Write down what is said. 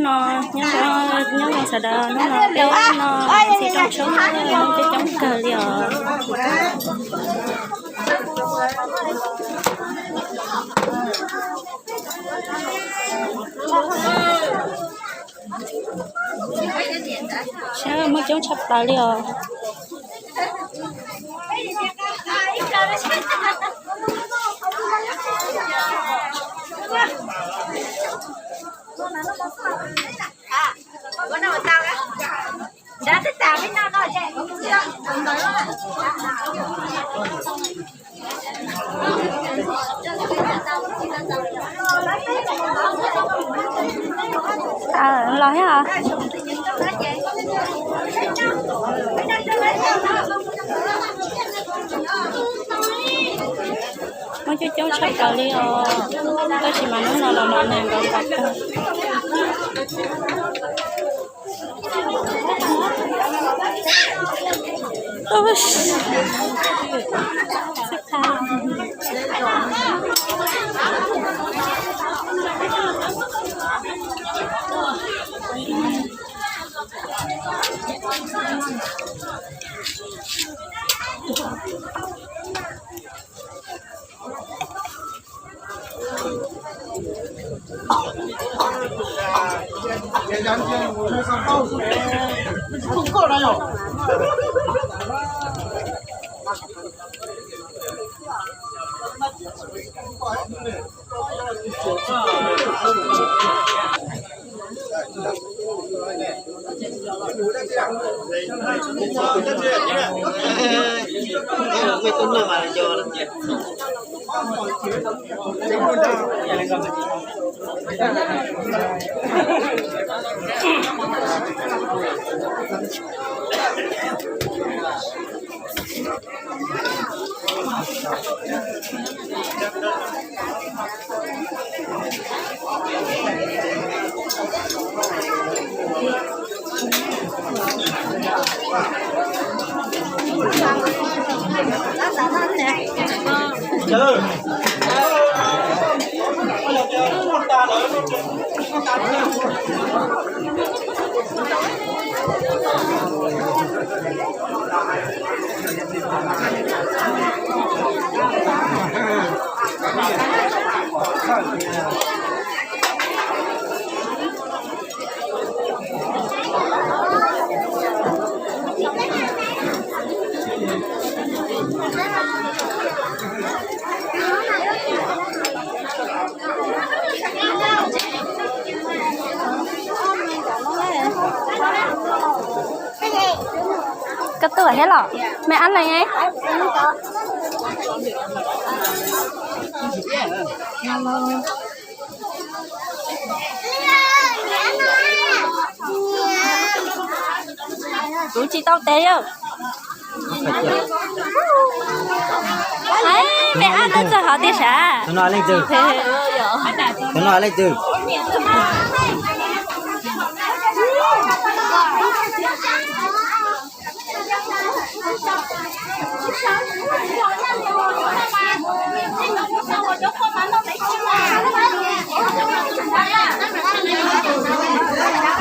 No, nyob zoo, nyob zoo sawv daws, hnub no peb noj ntxim rooj tshoob, coob coob kawg li os. Saib muaj coob tshaj plaws li os. Los thiab os. Muaj coob coob tshaj plaws li os. Tab sis mas hnub no los nov neeg nkaus nkaus kawg. Koj tuaj thiab los? Mày ăn này nghe. Kuv tsis tau tes yog. Mày ăn txog hov tiag sav? Tus no leej twg? Tus no leej twg?